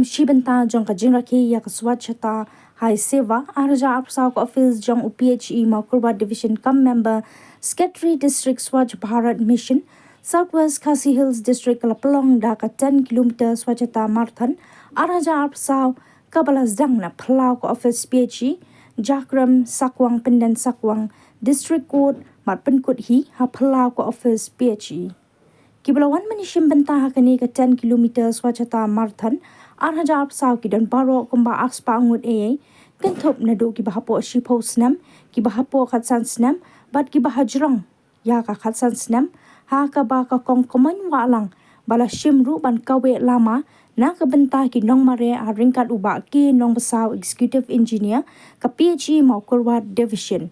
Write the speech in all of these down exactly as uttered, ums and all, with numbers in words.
Shi bynta jong ka jingrakhe ïa ka Swachhata Hi Seva, ar hajar arphew saw ka office jong u P H E Mawkyrwat Division kam member Secretary District Swachh Bharat Mission, South West Khasi Hills District ka la pynlong da ka ten kilometer Swachhata Marathon, ar hajar arphew saw kaba la sdang na phyllaw ka office P H E, Jakrem, Sakwang, Pyndensakwang, District Court, bad pynkut hi ha phyllaw ka office P H E. Kiba la wan ban ïashim bynta ha kane ka ten kilometer Swachhata Marathon, ar hajar arphew saw ki don baroh kumba arspah ngut eiei, kynthup naduh kiba hapoh shiphew snem, kiba hapoh khatsan snem, bad kiba hajrong ïa ka khatsan snem, ha kaba ka Kong Kamoin Wahlang ba la shim ruh ban kaweh lama na ka bynta ki nongmareh, ha ryngkat u Bah K Nongbasaw, Executive Engineer ka P H E Mawkyrwat Division.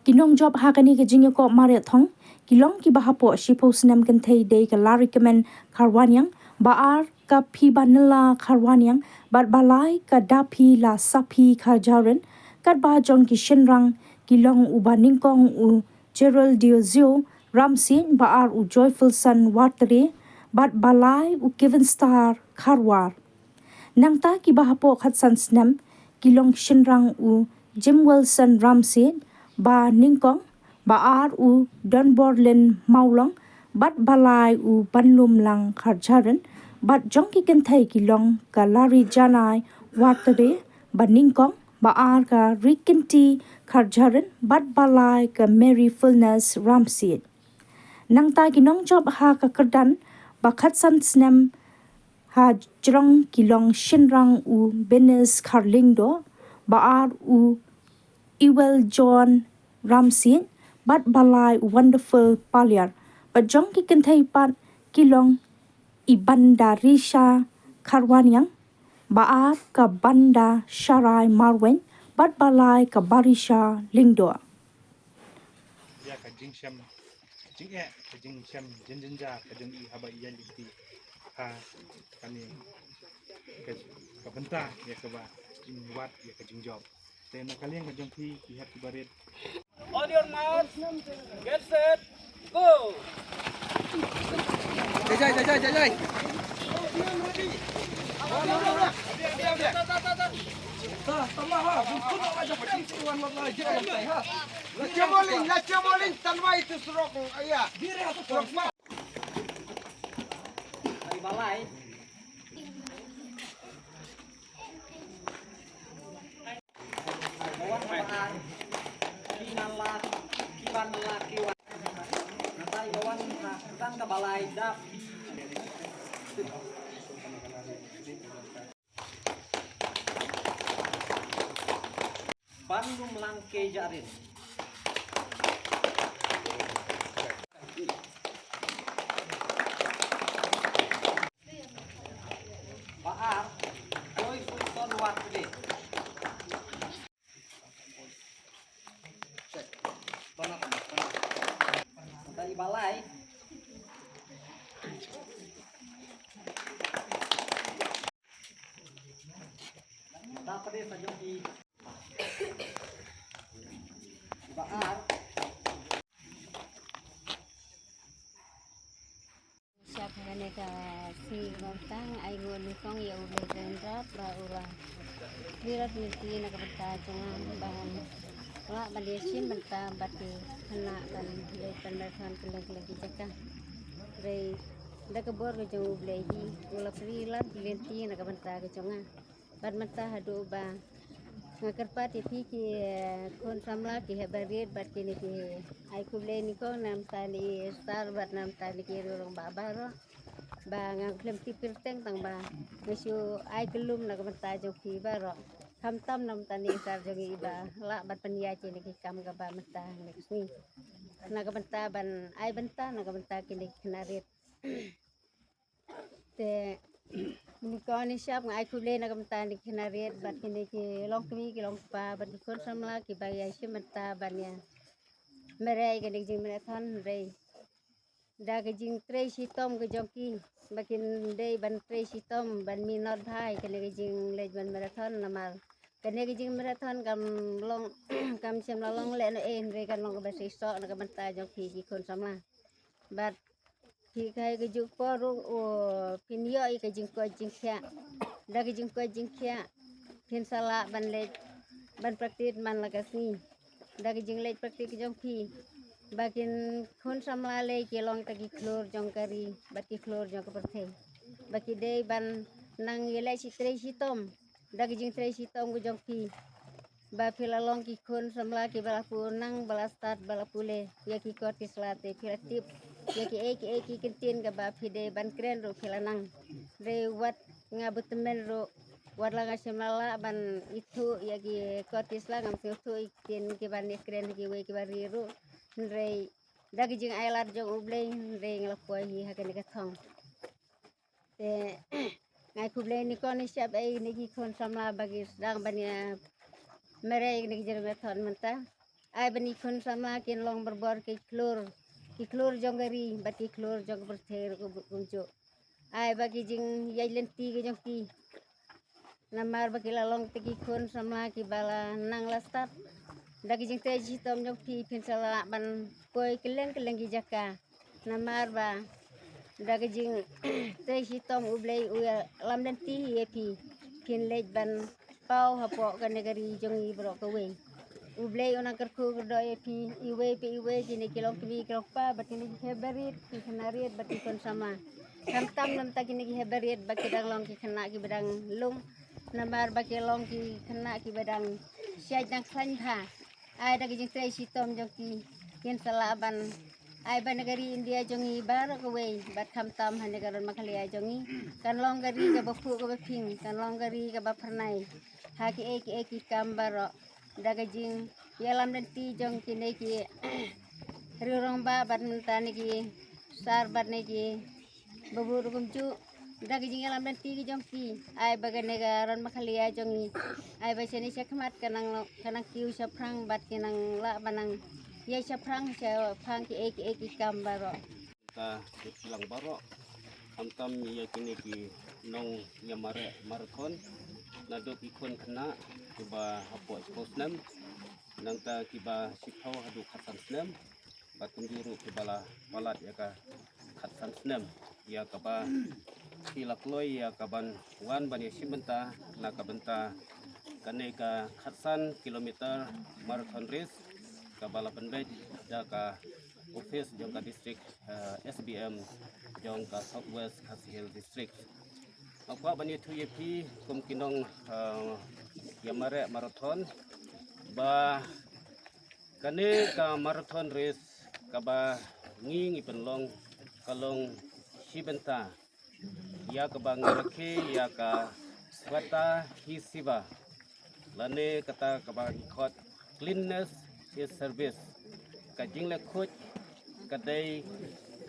Ki nongjop ha kane ka jingïakop mareh thong ki long kiba hapoh shiphew snem kynthei dei ka Larikmen Kharwaniang, ba ar ka Phibanila Kharwaniang, bad ba lai ka Daphi Lasaphi Kharjaren. Katba jong ki shynrang ki long u Banyngkong u Gerald Diozio Ramsiej, ba ar u Joyfulson Wartare, bad ba lai u Kevin Star Kharwar. Nangta kiba hapoh khatsan snem ki long shynrang u Jim Wilson Ramsiej, Banyngkong, ba ar u Donborlin Mawlong, bad ba lai u Banlumlang Kharjaren, bad jong ki kynthei ki long ka Larijanai Wartare, Banyngkong, ba ar ka Rikynti Kharjaren, bad ba lai ka Mary Fulness Ramsiej. Nangta ki nongjop ha ka kyrdan ba khatsan snem hajrong ki long shynrang u Benes Kharlyngdoh, ba ar u Iwel John Ramsiej, bad ba lai u Wonderful Paliar. Bad jong ki kynthei pat ki long i Bandarisha Kharwaniang, ba ar ka Bandarsharai Marwein, bad ba lai ka Barisha Lyngdoh. Ïa ka jingshem, jingeh, ka jingshem jingjynjar ka jong i haba i ïaid lynti ha kane ka, ka bynta ïa kaba jingwad ïa ka jingjop. Te na ka liang ka jong phi, ki hep kiba rit. On your mark, get set, go. Jai, jai, jai, jai, jai, jai. Lachia Molin, Lachia Molin, tanwai tu surok, iya. Surok ma. Balai. Bawan bahan, kinan la, kiban la, kiwan. Natai bawan, ah, tang ka balai dap. Ban lum lang ke jarin. Ba ar, koi pun ton wat de. Check. Tona, tona. Tadi balai. Tapa de sa jong i. Ba ar. Shap ha kane ka sngi Nohprah, ai nguh nyngkong ïa U Blei Kynrad ba u la plie lad lynti na ka bynta jong nga ba ngan lah ban ïashim bynta bad ki khynnah ban leit ban marathon kylleng kylleng ki jaka. Hynrei da ka bor ka jong U Blei hi u la plie lad lynti na ka bynta ka jong nga. Bad mynta haduh ba nga kyrpad ïa phi ki, eh, khun samla ki hep barit bad kine ki ai khublei nyngkong na bynta kine ki star bad na bynta kine ki riew rangbah baroh. Ba nga khlem tip kyrteng tang ba nga shu ai kyllum na ka bynta jong phi baroh. Khamtam na bynta kine ki star jong ngi ba lah ban pynïaid ïa kine ki kam kaba mynta kine ki sngi. Na ka bynta ban ai bynta na ka bynta kine ki khynnah rit. Te nyngkong nyngshap nga ai khublei na ka bynta kine ki khynnah rit bad kine ki longkmie ki longkpa bad ki khun samla kiba ïashim bynta ban ïa mareh ïa kane ka jingmarathon, hynrei da ka jingtrei shitom ka jong ki ba kin dei ban trei shitom ban minot bha ïa kane ka jingleit ban marathon namar kane ka jingmarathon kam long kam shym la long lehnohei, hynrei kan long kaba seisoh na ka bynta jong ki ki khun samla. Bad Phi kai ka juk por ruh, o, phin ïoh ïa ka jingkoit jingkhiah. Da ka jingkoit jingkhiah phin sa lah ban leit ban practice man la ka sngi. Da ka jingleit practice ka jong phi, ba ki khun samla lei ki long ta ki khlur jong ka ri bad ki khlur jong ka pyrthei, ba ki dei ban nang ïaleh shi trei shi tom. Da ka jingtrei shi tom ka jong phi, ba phi la long ki khun samla kiba la pu nang, ba la stad, ba la pule ïa ki kot ki sla, te phi la tip ïa kiei kiei ki kyntien kaba phi dei ban kren ruh phi la nang. Dei wat nga bad tymmen ruh, wat la nga shim la lah ban ithuh ïa ki kot ki sla, ngam sngewthuh ïa ki ktien kiban ïakren ha kiwei kiba ri ruh. Hynrei da ka jingailad jong U Blei, hynrei nga la poi hi ha kane ka thong. Te nga ai khublei ïa kine ki shap, ïa kine ki khun samla ba ki sdang ban ïa mareh ïa kine ki jingmyntoi mynta. Ai ba kine ki khun samla kin long barabor ki khlur, ki khlur jong ka ri bad ki khlur jong ka pyrthei ruh kumjuh. Ai ba ki jingïaid lynti ki jong ki, namar ba ki la long ta ki khun samla kiba la nang la stad. Da ka jingtrei shitom jong phi, phin sa lah ban poi kylleng kylleng ki jaka. Namar ba da ka jingtrei shitom U Blei u ïalam lynti hi ïa phi, phin leit ban paw hapoh kane ka ri jong ngi baroh kawei. U Blei un nang kyrkhu kyrdoh ïa phi iwei pa iwei, kine ki longkmie ki longkpa bad kine ki khynnah rit, ki khynnah rit bad ki khun samla. Khamtam namar kine ki khynnah rit ba ki dang long ki khynnah kiba dang lung, namar ba ki long ki khynnah kiba dang shait dang khlaiñ bha. Ai da ka jingtrei shitom jong ki, kin sa lah ban ai ba na ka ri India jong ngi baroh kawei bad khamtam ha na ka ron Meghalaya jong ngi kan long ka ri kaba phuh kaba phieng, kan long ka ri kaba phyrnai ha kiei kiei ki kam baroh. Da ka jingïalam lynti jong kine ki riew rangbah bad mynta ne ki sar bad ne ki babu ruh kumjuh. Da ka jingïalam lynti ki jong ki, ai ba kane ka ron Meghalaya jong ngi, ai ba shane shakhmat ka nang, ka nang kiew shaphrang bad ka nang lah ban nang ïaid shaphrang shaphang kiei kiei ki kam baroh. Ka dei lang baroh, khamtam ïa kine ki nongïamareh marathon, naduh ki khun khynnah kiba hapoh shiphew snem, nangta kiba shiphew haduh khatsan snem, bad kumjuh ruh kiba la palat ïa ka khatsan snem, ïa kaba phi la kloi ïa kaban wan ban ïashim bynta na ka bynta kane ka khatsan kilometer marathon race kaba la pynbeit da ka office jong ka district, eh, S B M jong ka South West Khasi Hills District. Nga kwah ban ïathuh ïa phi kum ki nong, eh, ïamareh marathon ba kane ka marathon race kaba ngi ngi pynlong ka long shi bynta ïa kaba ngi rakhe ïa ka Swachhata Hi Seva, lane kata kaba ngi khot cleanliness is service. Ka jingleh khuid ka dei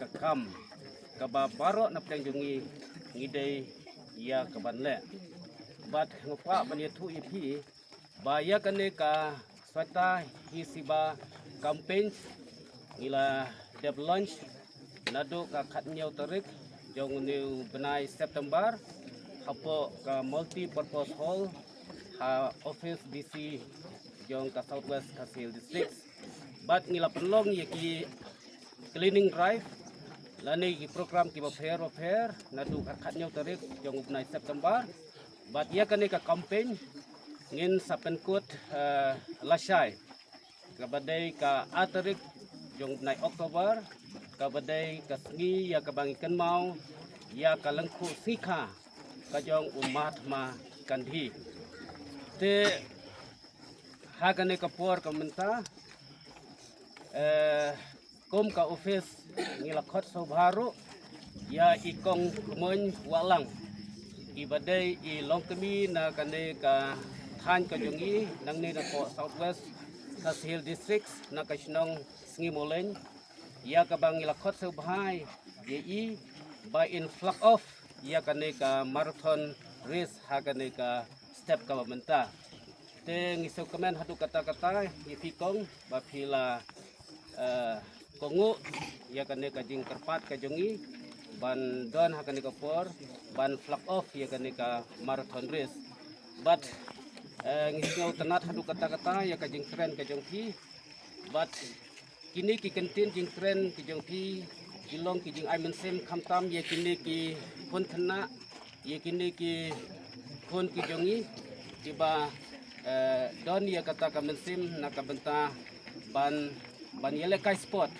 ka kam kaba baroh na pdeng jong ngi ngi dei ïa kaban leh. Bad nga kwah ban ïathuh ïa phi ba ïa kane ka Swachhata Hi Seva campaign ngi la dep launch naduh ka khathynñiew tarik jong une u bnai September hapoh ka multi purpose hall ha office D C jong ka South West Khasi Hills District. Bad ngi la pynlong ïa ki cleaning drive lane ki program kiba pher ba pher naduh ka khathynñiew tarik jong u bnai September. Bad ïa kane ka campaign ngin sa pynkut, eh, lashai, kaba dei ka ar tarik jong u bnai October, kaba dei ka sngi ïa kaba ngi kynmaw ïa ka lyngkhuh sngi kha ka jong u Mahatma Gandhi. Te ha kane ka por ka mynta, eh, kum ka office ngi la khot sngewbha ruh ïa i Kong Kmoin Wahlang, iba dei i longkmie na kane ka thaiñ ka jong ngi nangne napoh South West Khasi Hills District, na ka shnong Sngi Mawlein, ïa kaba ngi la khot sngewbha ïa i ba in flag off ïa kane ka marathon race ha kane ka step kaba mynta. Te ngi sngewkmen haduh katta katta ïa phi Kong ba phi la, eh, kohnguh ïa kane ka jingkyrpad ka jong ngi ban don ha kane ka por ban flag off ïa kane ka marathon race. Bad, eh, ngi sngewtynnat haduh katta katta ïa ka jingkren ka jong phi. Bad kine ki kyntien jingkren ki jong phi ki long ki jingai mynsiem khamtam ïa kine ki khun khynnah, ïa kine ki khun ki jong ngi, kiba, eh, don ïa kata ka mynsiem na ka bynta ban, ban ïalehkai sport.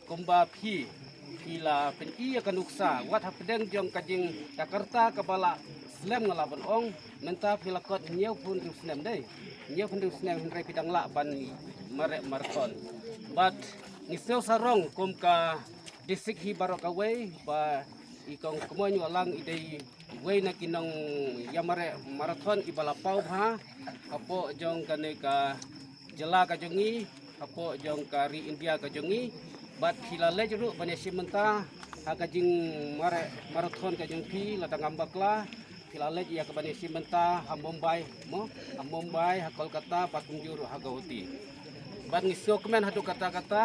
Kumba phi, phi la pyni ïa ka nuksa wat hapdeng jong ka jing ka karta kaba la slem, nga lah ban ong mynta phi la kot hynñiewphew hynriew snem dei, hynñiewphew hynriew snem, hynrei phi dang lah ban mareh marathon. Bad ngi sngew sarong kum ka district hi baroh kawei ba i Kong Kmoin Wahlang i dei wei na ki nongïamareh marathon iba la paw bha hapoh jong kane ka jylla ka jong ngi, hapoh jong ka ri India ka jong ngi. Bad phi la leit ruh ban ïashim bynta ha ka jingmareh marathon ka jong phi, lada ngam bakla phi la leit ïa ka ban ïashim bynta ha Mumbai mo, ha Mumbai, ha Kolkata, bad kumjuh ruh ha Guwahati. Bad ngi sngewkmen haduh katta katta